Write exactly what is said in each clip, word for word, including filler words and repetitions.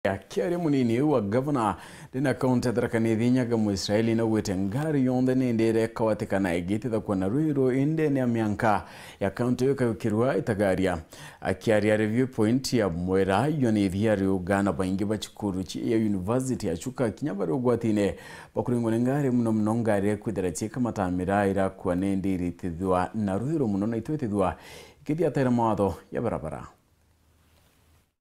Akiaria munini wa gavana ndene ya kaunti ya Tharaka Nithi, Nyaga Muisraeli, naugite ngari yonthe ni ndire ikawatikana igitithakua na rwiru indene ya mianka ya kaunti iyo ikagukirua itagaria. Akiaria ari viewpoint ya Mwera, yo ni iria riuga na baingi ba cukuru ci-, ya University ya Chuka kinya bari ugwatine bakuringwa ni ngari, muno muno ngari iria kwithira ciika matamira irakua ni ndi iritithua na rwiru muno na itwitithua ikithiatira mawatho ya barabara.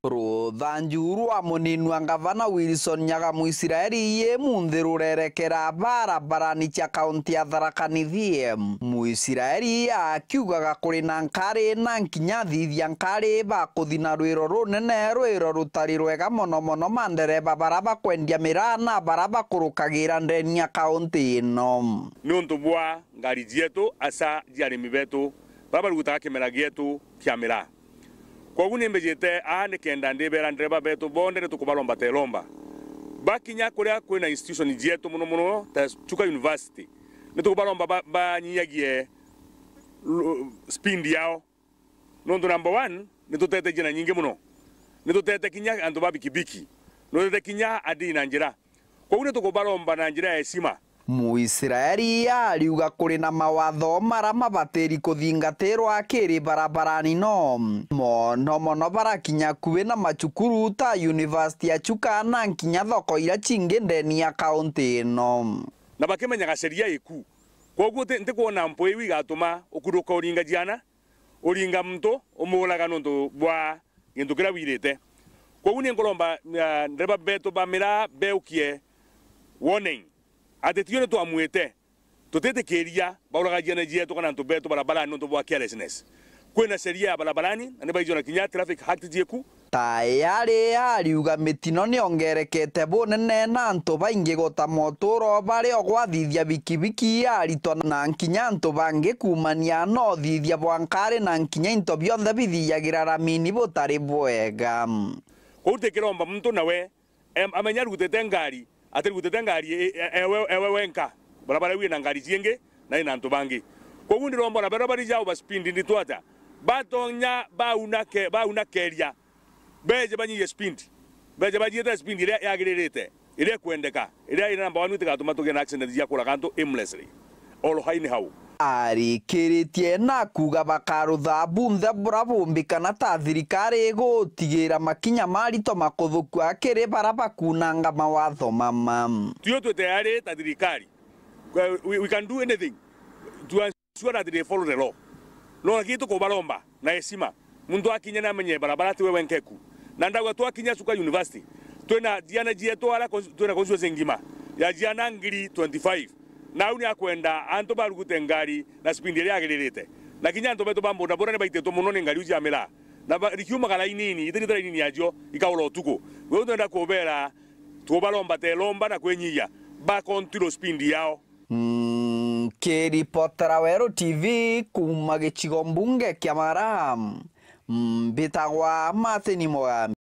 Ruthanju rwa munini wa ngavana Wilson Nyaga Muisraeli yi munthi rurerekera barabarani cia kaunti ya Tharaka Nithi. Muisraeli akiugaga kuri na nkari na nkinya athithia nkari bakuthi na rwiro runene, rwiro rutari rwega mono mono mandereba bara bakwendia miraa na bara bakurukagira ndeni ya kaunti ino. Niuntu bwa ngari cietu, asa cia arimi betu bara barugutaga kimera gietu kia miraa. Kwogu ni mbijite aa nikenda ndibera ndereba betu bonthe nitukubaromba telomba. Bakinya kuria kwina institution cietu, muno muno ta Chuka University, nitukubaromba ba-, banyiagie lu-, speed yao. Nontu number one, nitutetetie na nyingi muno. Nitutete kinya antu ba bikibiki. Nitutete kinya adii na njira. Kwogu nitukubaromba na njira ya heshima. Muisraeli ariuga kuri na mawatho mara mabatiri kuthingatirwa kiri barabarani no mono mono barakinya kubi na macukuru ta University ya Chuka na nkinya thoko iria cingi ndeni ya kaunti ino. Na bakimenyaga sheria iku. Kwoguo ti-, ntikwona mpu iu igatuma ukuruka uringa ciana, uringa muntu, umuuraga nontu bwa gintu kiria wirite. Kwoguo ni nkuromba, ah, ndereba betu ba miraa beukie warning ati tio ni twamwite, tutitikiria bauraga ciana cietu kana antu betu barabarani nontu bwa carelessness. Kwina sheria ya barabarani na ni baijona kinya traffic act cieku. Tayari ariuga mitino niongerekete bunene na antu baingi guta moturo bari o gwathithia bikibiki aritwa na nkinya antu bangi kuumania na uthithia bwa nkari na nkinya into bionthe bithiagira ramini butari bwega. Kuu tikiromba muntu nawe em-, amenya arugutite ngari, atirugutite ngari e-, e-, ewe, ewe wenka. Barabara iu ina ngari ciingi na ina antu bangi. Kwogu ndiromba ona baria bari ja overspeed nditwata, batonya baunake-, baunakeria, beje banyiyie speed. Beje bajiite speed iria yagiririte, iria ikwendeka, iria ina number one itigatuma tugie na accident cia kuraga antu aimlessly or anyhow. Arikiritie na kuuga bakarutha bunthe bura bumbi kana ta thirikari igutigira makinya marito makuthukua kiri bara bakunanga mawatho mama. Tuyo twite ari ta thirikari, we, we, we can do anything to ensure that they follow the law. No lakini tukubaromba na heshima. Muntu akinya ni amenye barabara tiwe wenkeku. Na ndauga twakinya Chuka University, twina ciana cietu ara cons-, twina constituency ngima ya ciana ngiri twenty-five. Na au ni akwenda antu barugute ngari na speed iria yagiririte. Na kinya antu betu ba bodaboda ni baititwe muno ni ngari iu cia miraa. Na ba-, rikiumagara inini, itirite inini yacio, ikaura utuku. Gwe twenda kubera, tubaromba telomba na kwinyihia, ba control speed yao. Nkiripotera Weru T V kuuma gicigo mbunge kia Mara, mbitagwa Martin Mugambi.